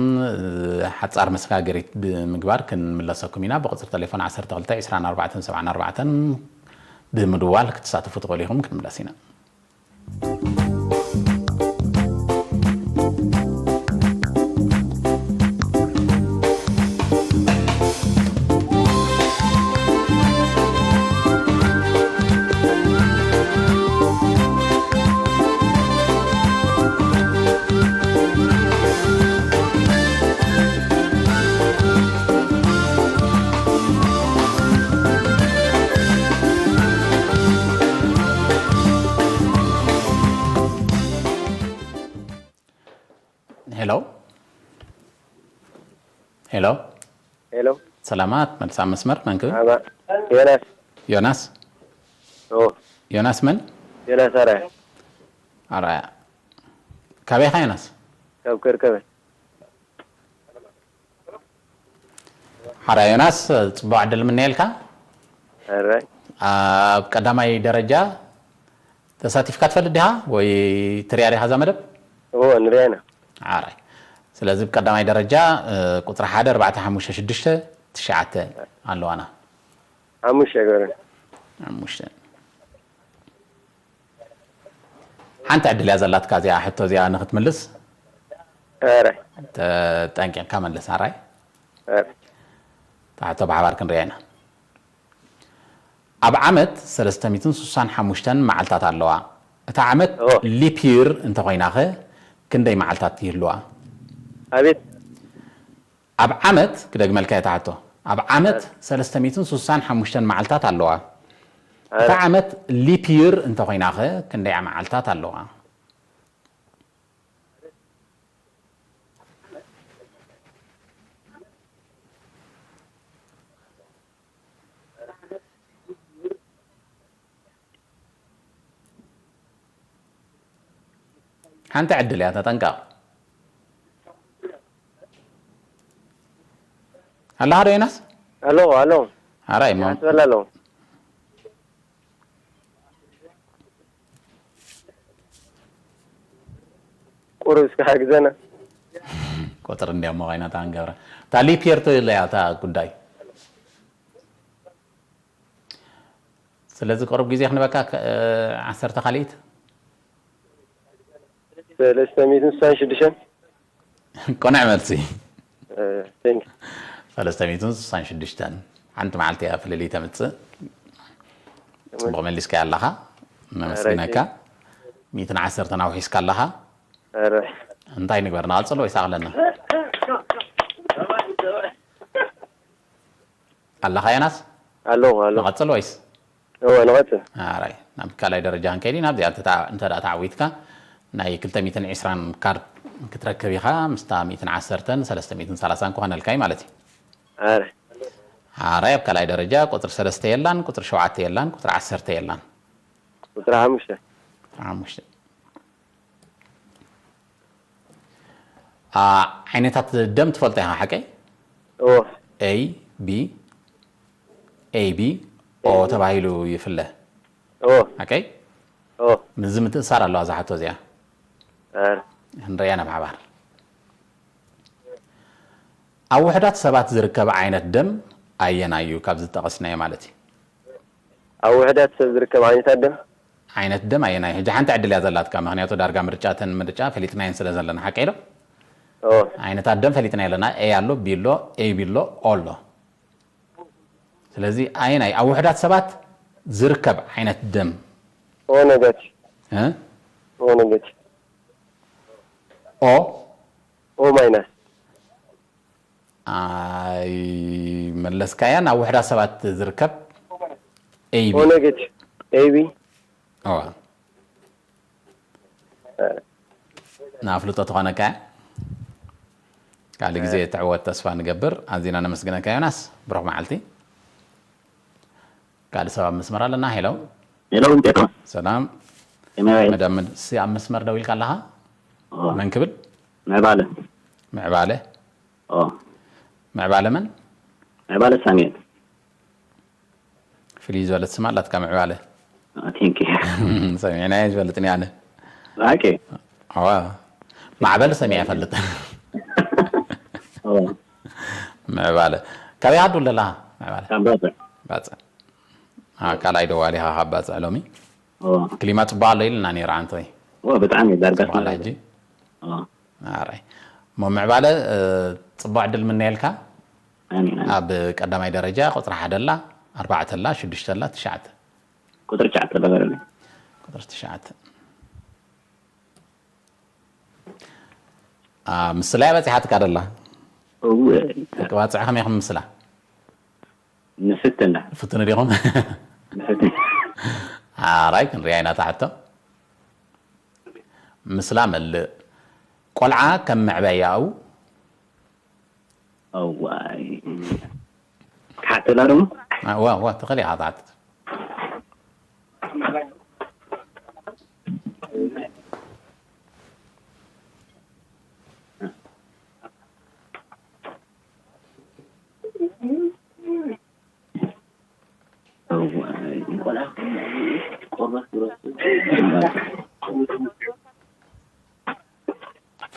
ሓጻር መሰጋገሪት ብምግባር ክንምለሰኩም ኢና። ብቕጽሪ ቴሌፎን ዓሰርተ ክልተ ዕስራን ኣርባዕተን ሰብዓን ኣርባዕተን ብምድዋል ክትሳተፉ ትኽእሉ ኢኹም። ክንምለስ ኢና። ሄሎ ሄሎ ሄሎ ሰላማት መልሳ መስመር መን ክብል? ኣባ ዮናስ ዮናስ ኦ ዮናስ መን? ዮናስ ኣራያ ኣራያ ካበይ ኢኻ ዮናስ? ካብ ከርከበ ሓራ ዮናስ ጽቡቕ ዕድል ምነየልካ። ኣራይ ኣብ ቀዳማይ ደረጃ ተሳቲፍካ ትፈልጥ ዲኻ ወይ ትሪኣ ዲኻ እዛ መደብ? ኦ ንሪኣና ኣራይ ስለዚ ብቀዳማይ ደረጃ እ፣ ቁፅሪ ሓደ ኣርባዕተ ሓሙሽተ ሽዱሽተ ትሽዓተ ኣለዋና ሓሙሽተ ገበረ ሓሙሽተ ሓንቲ ዕድል እያ ዘላትካ እዚኣ ሕቶ እዚኣ ንክትምልስ ኣራይ ተጠንቂቕካ መልስ ኣራይ ኣራይ ታሕቶ ብሓባር ክንሪኣ ኢና ኣብ ዓመት ሰለስተ ሚእትን ስሳን ሓሙሽተን መዓልታት ኣለዋ እታ ዓመት ኦ። ሊፕ ይር እንተኮይናኸ ክንደይ መዓልታት ይህልዋ ኣቤት ኣብ ዓመት ክደግመልካ እየ ትሓቶ ኣብ ዓመት ሰለስተ ሚእትን ስሳን ሓሙሽተን መዓልታት ኣለዋ እታ ኣራይ ዓመት ሊፕ ይር እንተኮይናኸ ክንደይ መዓልታት ኣለዋ ሓንቲ ዕድል እያ ተጠንቀቕ ኣለኻ ዶ ዮናስ ኣሎ ኣሎ ኣራይ እሞ ኣስበላ ኣሎ። ቁሩብ እስኪ ሓግዘና። ቁፅሪ እንዲያሞ ኮይና እታ ንገብራ እታ ሊፕ የር ትብለያ እታ ጉዳይ። ስለዚ ቁሩብ ግዜ ክንበካ ዓሰርተ ካልኢት ሰለስተ ሚእትን ስሳን ሽዱሽተን ቆንዕ መልሲ። ሰለስተ ሚእትን ስሳን ሽዱሽተን ሓንቲ መዓልቲ እያ ፍልልይ ተምፅእ። ፅቡቕ መሊስካ ኣለኻ፣ ነመስግነካ። ሚእትን ዓሰርተን ኣውሒስካ ኣለኻ። እንታይ ንግበር፣ ንቐፅል ወይስ ኣቕለና? ኣለኻ ዮናስ? ኣለኹ ኣለኹ። ንቐፅል ወይስ? እወ ንቐፅል። ኣራይ፣ ናብ ካልኣይ ደረጃ ክንከይድ ኢና። ኣብዚኣ እንተ ደኣ ተዓዊትካ ናይ ክልተ ሚእትን ዕስራን ካርድ ክትረክብ ኢኻ። ምስታ ሚእትን ዓሰርተን ሰለስተ ሚእትን ሰላሳን ክኾነልካ እዩ ማለት እዩ። ኣራይ ኣራይ፣ ኣብ ካልኣይ ደረጃ ቁፅሪ ሰለስተ የላን፣ ቁፅሪ ሸውዓተ የላን፣ ቁፅሪ ዓሰርተ የላን። ቁፅሪ ሓሙሽተ። ቁፅሪ ሓሙሽተ። ዓ- ዓይነታት ደም ትፈልጦ ኢኻ ሓቀይ? እዎ A B A B O ተባሂሉ ይፍለ። እዎ ሓቀይ? እዎ ምስዚ ምትእሳር ኣለዋ እዛ ሕቶ እዚኣ። ኣረ ክንርእያ ናብ ሓባር። ኣብ ውሑዳት ሰባት ዝርከብ ዓይነት ደም ኣየናይ እዩ ካብዚ ዝጠቐስናዮ ማለት እዩ? ኣብ ውሕዳት ሰብ ዝርከብ ዓይነታት ደም ዓይነት ደም ኣየናይ? ሕጂ ሓንቲ ዕድል እያ ዘላትካ፣ ምኽንያቱ ዳርጋ ምርጫ፣ እተን ምርጫ ፈሊጥናየን ስለ ዘለና፣ ሓቀይ ዶ? እዎ ዓይነታት ደም ፈሊጥና ኣለና። A ኣሎ፣ B ኣሎ፣ A B ኣሎ፣ O ኣሎ። ስለዚ ኣየናይ ኣብ ውሕዳት ሰባት ዝርከብ ዓይነት ደም? ኦ ኔጋቲቭ እ? ኦ ኔጋቲቭ O ኦ ማይናስ ኣይመለስካያን። ኣብ ውሕዳት ሰባት ዝርከብ A B። ኦ ኔጋቲቭ ኤ ቢ እዋ። ንኣፍልጦ ትኾነካ እያ። ካልእ ግዜ ትዕወት ተስፋ ንገብር። ኣዚና ነመስግነካ ዮናስ። ብሩኽ መዓልቲ። ካልእ ሰብ ኣብ መስመር ኣለና። ሄሎ። ሄሎ፣ ውጤቶ። ሰላም። ከመይ መደብ ሲ ኣብ መስመር ደው ኢልካ ኣለኻ? ኦ፣ መን ክብል? ምዕባለ። ምዕባለ። ኦ፣ ምዕባለ መን? ምዕባለ ሳሙኤል። ፍልይ ዝበለት ስም ኣላትካ ምዕባለ። ኦ፣ ቴንክ ዩ። ሰሚዕናዮ ዝፈልጥን ኣነ። ኦኬ። ኣዋ። ማዕበል ሰሚዐ ይፈልጥ። ኦ፣ ምዕባለ። ካበይ ዓዲ ኣለኻ? ምዕባለ። ካብ ባጽዕ። ባጽዕ። አ፣ ካልኣይ ደዋሊ ኢኻ ካብ ባጽዕ ሎሚ። ኦ፣ ክሊማ ጽቡቕ ኣሎ ኢልና ነይሩ ዓንቶይ። ኦ፣ ብጣዕሚ ዳርጋ ጽቡቕ ኣሎ ሕጂ። ኣራይ። እሞ ምዕባለ፣ እ፣ ጽቡቕ ዕድል ምነየልካ። ኣሜን፣ ኣሜን። ኣብ ቀዳማይ ደረጃ ቁጽሪ ሓደ ኣላ፣ ኣርባዕተ ኣላ፣ ሽዱሽተ ኣላ፣ ትሽዓተ። ቁጽሪ ትሽዓተ ነበረኒ። ቁጽሪ ትሽዓተ። አ፣ ምስላ እያ በጺሓትካ ደላ። እወ፣ ደቂ ባጽዕ ከመይ ኢኹም ምስላ? ንፍትና። ፍትኑ ዲኹም? ንፍትና። ኣራይ ክንሪኣ ኢና እታ ሕቶ። ምስላ መልእ። ቆልዓ ከም መዕበያኡ። እዋይ። ክሓተላ ደሞ? ዋ፣ ዋ፣ ትኽእል ኢኻ ትሓትት።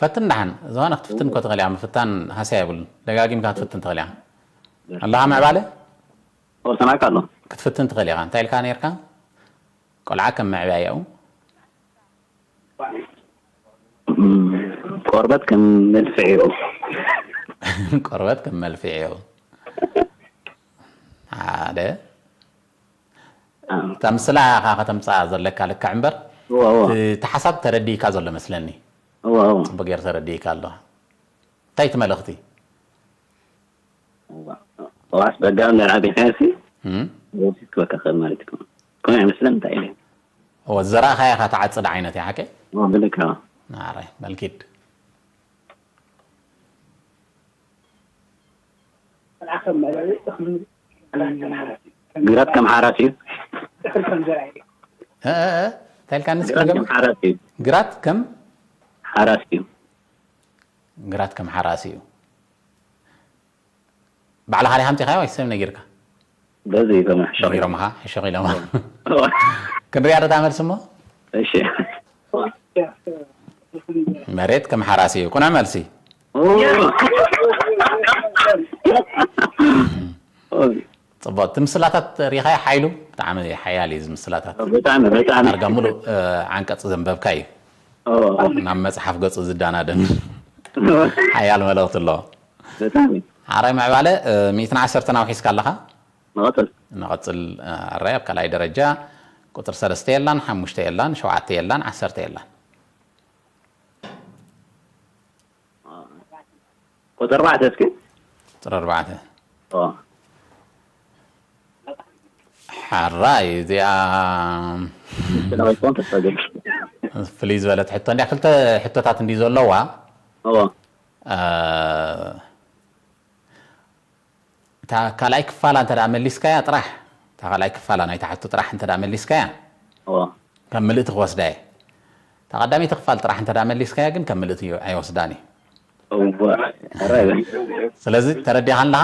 ፈትን ደሓን፣ ዝኾነ ክትፍትን እኮ ትኽእል ኢኻ። ምፍታን ሃስያ የብሉን። ደጋጊምካ ክትፍትን ትኽእል ኢኻ። ኣለኻ ምዕባለ? ኦ፣ ሰማዕካ ኣሎ። ክትፍትን ትኽእል ኢኻ። እንታይ ኢልካ ነይርካ? ቆልዓ ከም መዕበያኡ። እም፣ ቆርበት ከም መልፍዒኡ። ቆርበት ከም መልፍዒኡ። ሓደ። ኣዎ። እታ ምስላ ኢኻ ከተምጽኣ ዘለካ ልክዕ እምበር፣ እዎ፣ እዎ። እቲ ሓሳብ ተረዲእካ ዘሎ መስለኒ። እዎ፣ እዎ። ጽቡቅ ገይር ተረዲእካ ኣሎ። እንታይ እቲ መልእኽቲ? እዋ። እዋስ በጋም ንዓቢኻሲ፣ እም? ወሲስ ክበካ ኸብ ማለት እዩ። ኮነ ኣይመስለን እንታይ ኢለ። እዎ፣ ዘራእኻያ ኢኻ ትዓጽድ ዓይነት እያ፣ ሓቀይ? እዎ፣ ብልክ፣ እዎ። ናራይ፣ መልኪድ። ግራት ከም ሓራስ እዩ። እ፣ እ፣ እ፣ እንታይ ኢልካ ንስ ግራት ከም ሓራስ እዩ። ግራት ከም? ሓራስ እዩ። ግራት ከም ሓራስ እዩ። ባዕልኻ ዲኻ ኣምጺኻዮ ወይስ ሰብ ነጊርካ? በዚ እዩ ከመ ሕሸኽ ኢሎም። ነጊሮምኻ? ሕሸኽ ኢሎም። ክንሪኣ ዶ እታ መልሲ እሞ? እሺ። መሬት ከም ሓራሲ እዩ። ቅኑዕ መልሲ። ጽቡቕ። እቲ ምስላታት ርኢኻዮ ሓይሉ? ብጣዕሚ ሓያል እዩ እዚ ምስላታት። ብጣዕሚ፣ ብጣዕሚ። ዳርጋ ሙሉእ፣ እ፣ ዓንቀጽ ዘንበብካ እዩ። ኦ። ናብ መጽሓፍ ገጹ ዝዳናደን ሓያል መልእኽቲ ኣለዎ። ብጣዕሚ። ሓራይ ምዕባለ፣ እ፣ ሚእትን ዓሰርተን ኣውሒስካ ኣለኻ? ንቐጽል። ንቐጽል፣ እ፣ ኣራይ ኣብ ካልኣይ ደረጃ ቁጽሪ ሰለስተ የላን፣ ሓሙሽተ የላን፣ ሸውዓተ የላን፣ ዓሰርተ የላን። ቁጽሪ ኣርባዕተ እስኪ። ቁጽሪ ኣርባዕተ። ኦ። ሓራይ እዚኣ ስለወይኮን ተጸገም። ፍልይ ዝበለት ሕቶ እንዲያ፣ ክልተ ሕቶታት እንዲ ዘለዋ። ኦ። እ፣ እታ ካልኣይ ክፋላ እንተ ደኣ መሊስካያ ጥራሕ፣ እታ ካልኣይ ክፋላ ናይታ ሕቶ ጥራሕ እንተ ደኣ መሊስካያ፣ እዎ። ከም ምልእቲ ክወስዳ እየ። እታ ቀዳመይቲ ክፋል ጥራሕ እንተ ደኣ መሊስካያ ግን ከም ምልእቲ ኣይወስዳን እየ። እዎ። ኧረ። ስለዚ ተረዲኻ ኣለኻ?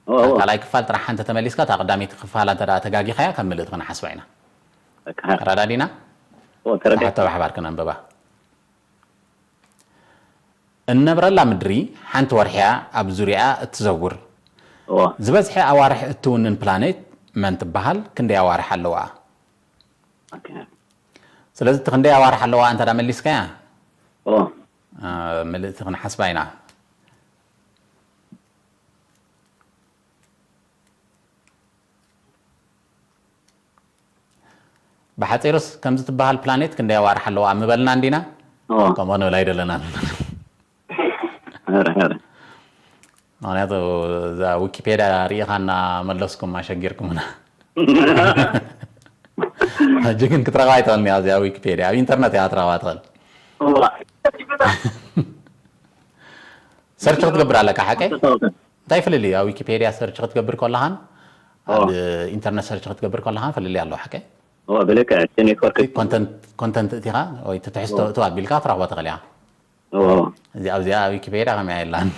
እዎ፣ እዎ። እታ ካልኣይ ክፋል ጥራሕ እንተ ተመሊስካ፣ እታ ቀዳመይቲ ክፋላ እንተ ደኣ ተጋጊኻያ ከም ምልእቲ ክንሓስባ ኢና። በቃ። ተረዳዲና? እዎ፣ ተረዲኣ። እታ ሕቶ ብሓባር ክነንብባ። እንነብረላ ምድሪ ሓንቲ ወርሒ እያ ኣብ ዙርያኣ እትዘውር። እዋ። ዝበዝሐ ኣዋርሕ እትውንን ፕላኔት መን ትበሃል? ክንደይ ኣዋርሕ ኣለዋ? ኦኬ። ስለዚ እቲ ክንደይ ኣዋርሕ ኣለዋ እንተ ደኣ መሊስካያ፣ እዋ። እ፣ ምልእቲ ክንሓስባ ኢና። ብሓጺሩስ ከምዚ ትበሃል ፕላኔት ክንደይ ኣዋርሕ ኣለዋ ምበልና እንዲና? እዎ። ከምኡ ንብል ኣይደለናን። ኧረ፣ ኧረ። ምኽንያቱ እዛ ዊኪፔድያ ርኢኻ እናመለስኩም ኣሸጊርኩምና። ሕጂ ግን ክትረኽባ ኣይትኽእልን እያ እዚኣ ዊኪፔድያ። ኣብ ኢንተርነት እያ ክትረኽባ ትኽእል። እዋ። ሰርች ክትገብር ኣለካ፣ ሓቀይ? እዋ። እንታይ ፍልልይ? ኣብ ዊኪፔድያ ሰርች ክትገብር ከለኻን ኣብ ኦ። ኢንተርነት ሰርች ክትገብር ከለኻን ፍልልይ ኣለዎ፣ ሓቀይ? ኦ፣ ብልክዕ እቲ ኔትወርክ። ኮንተንት፣ ኮንተንት እቲኻ ወይ እቲ ትሕዝቶ ኦ። እቱ ኣቢልካ ትረኽቦ ትኽእል ኢኻ። ኦ። እዚ ኣብዚኣ ዊኪፔድያ ከመይ የላን።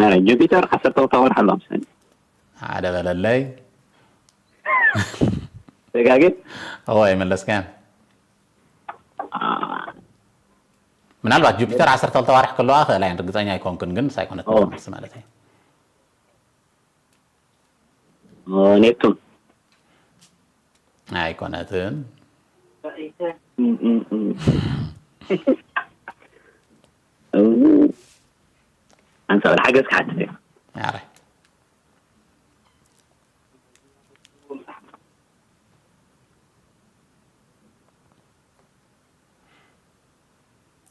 ኣረ፣ ጁፒተር ዓሰርተ ክልተ ወርሒ ኣሎ መሰለኝ። ሓደ በለለይ። ደጋጊም? ኦ፣ ኣይመለስካን። አ። ምናልባት ጁፒተር ዓሰርተ ክልተ ኣዋርሕ ከለዋ ክእላ እየን፣ ርግጸኛ ኣይኮንኩን፣ ግን ሳይኮነት ኦ። መልሲ ማለት እዩ። ኦ፣ ኔፕቱን። ኣይኮነትን። እም፣ እም፣ እም። እው። ኣንሳብ ሓገዝ ክሓትት እየ። ኣረ።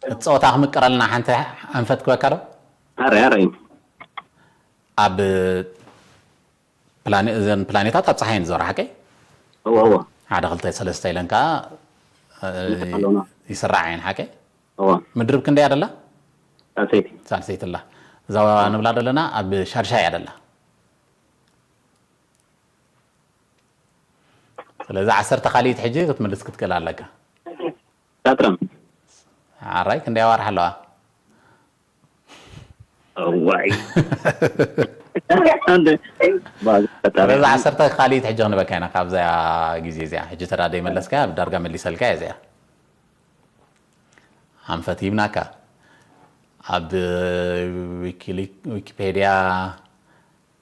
እቲ ጸወታ ክምቅረልና ሓንቲ ኣንፈት ክበካ ዶ? ኣረ፣ ኣረ እዩ። ኣብ ፕላኔ-፣ እዘን ፕላኔታት ኣብ ጸሓይ እየን ዝዞራ፣ ሓቀይ? እዎ፣ እዎ። ሓደ፣ ክልተ፣ ሰለስተ ኢለን ከኣ፣ እ፣ ኣለና። ይስራዓ እየን፣ ሓቀይ? እዎ። ምድሪ ብ ክንደይ ኣደላ? ሳልሰይቲ። ሳልሰይቲ ኣላ። እዛ እዎ። ንብላ ዘለና ኣብ ሻድሻይ ኣደላ። ስለዚ ዓሰርተ ካልኢት ሕጂ ክትምልስ ክትክእል ኣለካ። ሳጥረም። ሓራይ ክንደይ ኣዋርሕ ኣለዋ? እዋይ። እንደ ባዝ ፈጣሪ። ስለዚ ዓሰርተ ካልኢት ሕጂ ክንበካ ኢና ካብዛ ግዜ እዚኣ። ሕጂ ተዳ ደይመለስካ፣ ዳርጋ መሊሰልካ እያ እዚኣ። ኣንፈት ሂብናካ። ኣብ ዊኪሊ-፣ ዊኪፔድያ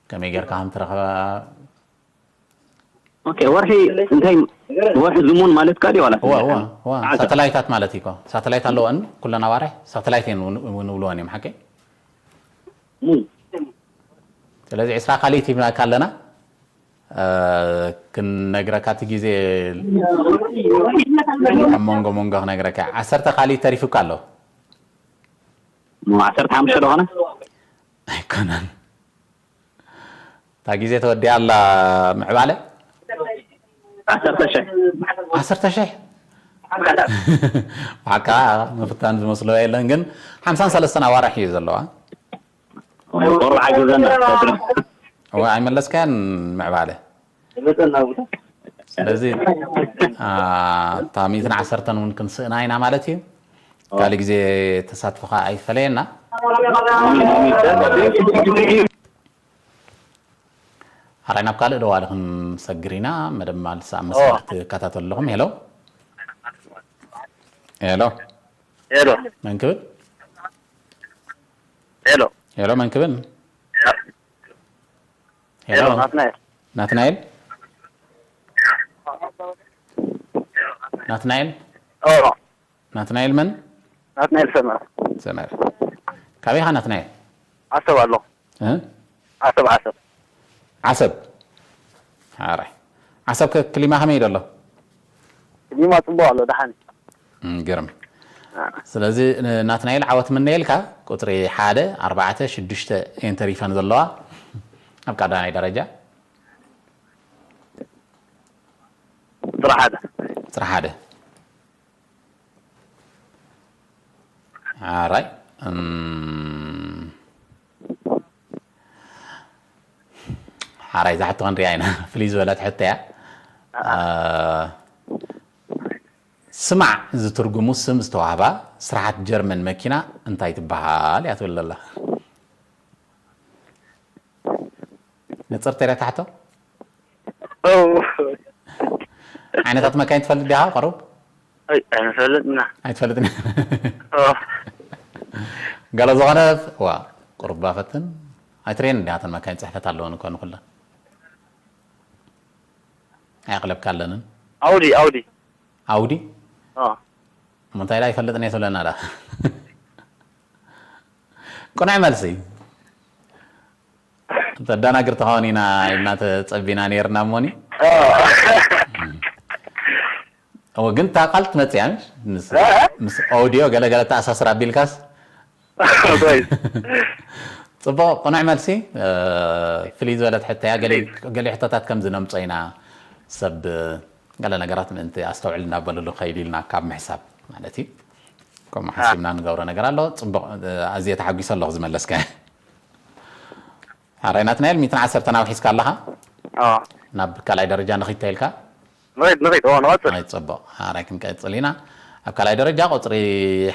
ከመይ ጌርካ ከም ትረኽባ ኦኬ፣ ወርሒ እንታይ፣ ወርሒ ዝሙን ማለት ካ ድዩ ዋላ እዋ፣ እዋ፣ እዋ። ዓሳ። ሳተላይታት ማለት እዩ እኮ። ሳተላይት ኣለወን፣ ኩለን ኣዋርሕ ሳተላይት እየን እውን፣ እውን ንብልወን እዮም፣ ሓቂ? ሙን። ስለዚ ዕስራ ካልኢት ሂብናካ ኣለና። እ፣ ክንነግረካ እቲ ግዜ ኣብ መንጎ መንጎ ክነግረካ። ዓሰርተ ካልኢት ተሪፉካ ኣሎ። ሞ ዓሰርተ ሓሙሽተ ዶ ኾነ? ኣይኮነን። እታ ግዜ ተወዲኣ ኣላ ምዕባለ? ዓሰርተ ሽሕ። ዓሰርተ ሽሕ? ብሓቃ ምፍታን ዝመስሎ የለን፣ ግን ሓምሳን ሰለስተን ኣዋርሕ እዩ ዘለዋ። ቆልዓ ግዘና። እዋ፣ ኣይመለስካያን ምዕባለ። ስለዚ፣ አ፣ እታ ሚእትን ዓሰርተን እውን ክንስእና ኢና ማለት እዩ። ካልእ ግዜ ተሳትፎኻ ኣይፈለየና። ሓራይ ናብ ካልእ ደዋሊ ክንሰግር ኢና። መደብ ማልሳ ኣብ መስመር ትከታተሉ ኣለኹም። ሄሎ። ሄሎ። ሄሎ። መን ክብል? ሄሎ። ሄሎ፣ መን ክብል? ሄሎ። ሄሎ፣ ናትናኤል። ናትናኤል? ናትናኤል? ኦ። ናትናኤል መን? ናትናኤል ሰመረ። ሰመረ። ካበይ ኢኻ ናትናኤል? ዓሰብ ኣለኹ። እ? ዓሰብ፣ ዓሰብ። ዓሰብ። ሓራይ። ዓሰብ ከ ክሊማ ከመይ እዩ ዘሎ? ክሊማ ጽቡቕ ኣሎ፣ ደሓን እዩ። እም፣ ግርም። አ። ስለዚ፣ ን-፣ ናትናኤል ዓወት ምነየልካ። ቁጽሪ ሓደ፣ ኣርባዕተ፣ ሽዱሽተ እየን ተሪፈን ዘለዋ ኣብ ቀዳማይ ደረጃ። ቁጽሪ ሓደ። ቁጽሪ ሓደ። ሓራይ። እም፣ ሓራይ፣ እዛ ሕቶ ክንሪኣ ኢና። ፍልይ ዝበለት ሕቶ እያ። ኣኣ። እ፣ ስማዕ ዝትርጉሙ ስም ዝተዋህባ ስራሓት ጀርመን መኪና እንታይ ትበሃል እያ ትብል ዘላ። ንጽርቲ እያ እታ ሕቶ? ኦ። ዓይነታት መካይን ትፈልጥ ዲኻ? ቁሩብ? ኣይ፣ ኣይንፈልጥና። ኣይትፈልጥን? ኦ። ገለ ዝኾነ፣ ዋ፣ ቁሩብ ባፈትን ኣይትርእየን እንዲኻ እተን መካይን ጽሕፈት ኣለወን እኮ ንኹለን። ኣየቕለብካለንን? ኣውዲ፣ ኣውዲ። ኣውዲ? ኦ። እሞ እንታይ ኢላ ኣይፈልጥን እየ ትብለና ደኣ? ቅኑዕ መልሲ። ተደናግር ተኸውን ኢና ኢልና ተጸቢና ነይርና እሞኒ። ኦ። እወ፣ ግን እታ ቃል ትመጽእ እያ፣ ምስ፣ እ? ምስ ኦዲዮ ገለ ገለ ተኣሳስር ኣቢልካስ። ኦይ። ጽቡቕ፣ ቅኑዕ መልሲ። እ፣ ፍልይ ዝበለት ሕቶ እያ። ገለ፣ ገለ ሕቶታት ከምዚ ነምጾ ኢና። ሰብ ገለ ነገራት ምእንቲ ኣስተውዕል እናበሉሉ ከይዱ ኢልና ካብ ምሕሳብ ማለት እዩ። ከምኡ ሓሲብና ንገብሮ ነገር ኣሎ። ጽቡቕ፣ እ፣ ኣዝየ ተሓጒሰ ኣለኹ ዝመለስካዮ። ሓራይ ናትናኤል፣ ሚእትን ዓሰርተን ኣውሒስካ ኣለኻ። ኣዎ። ናብ ካልኣይ ደረጃ ንኺድ ተይልካ? ንኺድ፣ ንኺድ፣ እዎ፣ ንቐጽል። ኣይ፣ ጽቡቕ። ሓራይ ክንቀጽል ኢና። ኣብ ካልኣይ ደረጃ ቁጽሪ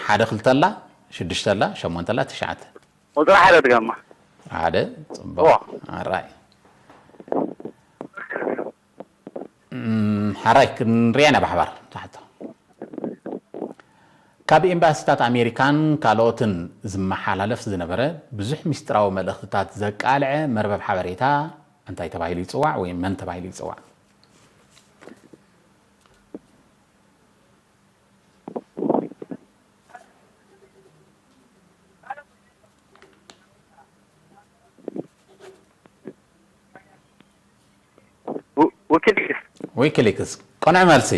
ሓደ ክልተ ኣላ፣ ሽዱሽተ ኣላ፣ ሸሞንተ ኣላ፣ ትሽዓተ። ቁጽሪ ሓደ ድገማ። ሓደ፣ ጽቡቕ። እዎ። ሓራይ። እም፣ ሓራይ ክንሪኣ ኢና ብሓባር፣ ትሓቶ። ካብ ኤምባሲታት ኣሜሪካን ካልኦትን ዝመሓላለፍ ዝነበረ ብዙሕ ምስጢራዊ መልእኽትታት ዘቃልዐ መርበብ ሓበሬታ እንታይ ተባሂሉ ይጽዋዕ ወይ መን ተባሂሉ ይጽዋዕ? ው-፣ ዊኪሊክስ። ዊኪሊክስ። ቅኑዕ መልሲ።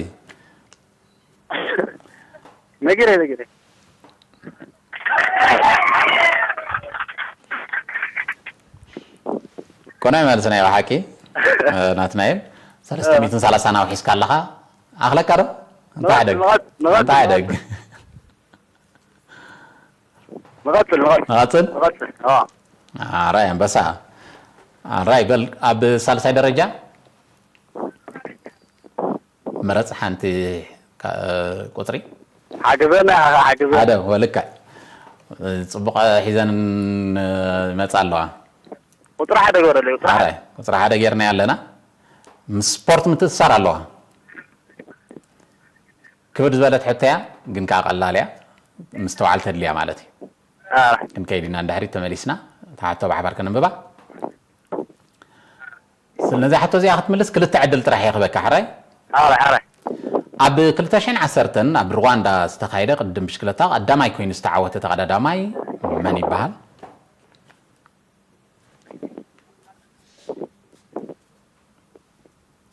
ነጊረ፣ ነጊረ። ቅኑዕ መልሲ ናይ ብሓቂ፣ እ፣ ናትናኤል። ሰለስተ ሚእትን ሰላሳን ኣውሒስካ ኣለኻ። ኣኽለካ ዶ? እንታይ ንቐጽል፣ ደግ? ንቐጽል፣ እንታይ ንቐጽል። ደግ? ንቐጽል፣ ንቐጽል። ንቐጽል። ኣዎ። ኣራይ ኣንበሳ። ኣራይ በል፣ ኣብ ሳልሳይ ደረጃ ምረጽ ሓንቲ ካ-፣ ቁጽሪ። ሓግዘና፣ ሓግዘና። ሓደ፣ ወልካ። ጽቡቕ ሒዘን ይመጻ ኣለዋ። ቁጽሪ ሓደ ግበረለይ፣ ቁጽሪ ሓደ። ኣራይ፣ ቁጽሪ ሓደ ጌርና ኣለና። ምስ ስፖርት ምትእስሳር ኣለዋ። ክብድ ዝበለት ሕቶ እያ፣ ግን ከኣ ቀላል እያ። ምስትውዓል ተድልያ ማለት እዩ። አ። ክንከይድ ኢና፣ እንድሕሪት ተመሊስና፣ እታ ሕቶ ብሓባር ከነንብባ። ስለ ነዛ ሕቶ እዚኣ ክትምልስ ክልተ ዕድል ጥራሕ እየ ክበካ፣ ሕራይ? ሕራይ፣ ሕራይ። ኣብ ክልተ ሽሕን ዓሰርተን ኣብ ሩዋንዳ ዝተኻየደ ቅድድም ብሽክለታ ቀዳማይ ኮይኑ ዝተዓወተ ተቐዳዳማይ መን ይበሃል?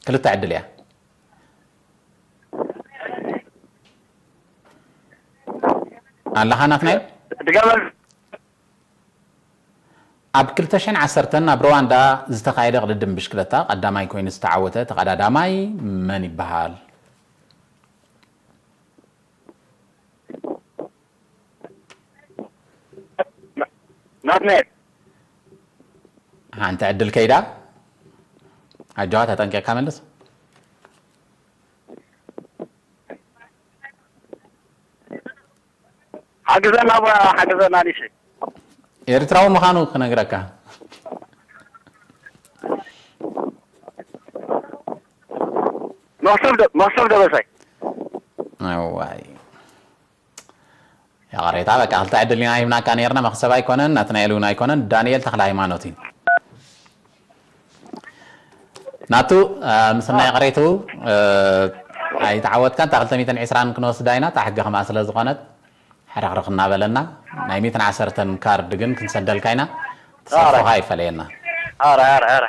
ክልተ ዕድል እያ። ኣለኻ ናትናኤል? ድገመል። ኣብ ክልተ ሽሕን ዓሰርተን ኣብ ሩዋንዳ ዝተኻየደ ቅድድም ብሽክለታ ቀዳማይ ኮይኑ ዝተዓወተ ተቐዳዳማይ መን ይበሃል? ናትናኤል። ሓንቲ ዕድል ከይዳ። ኣጆኻ ተጠንቂቕካ መልስ። ሓግዘና፣ ሓግዘና፣ ሊሸ። ኤርትራዊ ምዃኑ ክነግረካ። መኽሱብ ደ-፣ መኽሱብ ደበሳይ። እዋይ። ያቕሬታ በቃ ክልተ ዕድል ኢና ሂብናካ ነርና፣ መኽሰብ ኣይኮነን፣ ናትናኤል እውን ኣይኮነን፣ ዳንኤል ተኽለ ሃይማኖት እዩ። ናቱ፣ እ፣ ምስና ያቕሬቱ፣ እ፣ ኣይተዓወትካን፣ እታ ክልተ ሚእትን ዕስራን ክንወስዳ ኢና፣ እታ ሕጊ ከምኣ ስለ ዝኾነት፣ ሕርኽርኽ እናበለና፣ ናይ ሚእትን ዓሰርተን ካርድ ግን ክንሰደልካ ኢና፣ ተሳትፎኻ ኣይፈለየና። ኣረ ኣረ ኣረ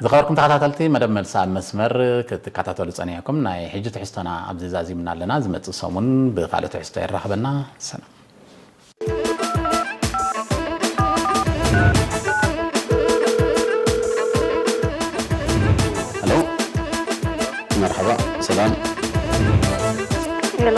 ዝኸበርኩም ተኸታተልቲ መደብ መልሲ ኣብ መስመር ክትከታተሉ ጸኒሕኩም፣ ናይ ሕጂ ትሕዝቶና ኣብዚ ዛዚምና ኣለና። ዝመጽእ ሰሙን ብኻልእ ትሕዝቶ የራኽበና። ሰላም። ሄሎ፣ መርሓባ፣ ሰላም። ሄሎ፣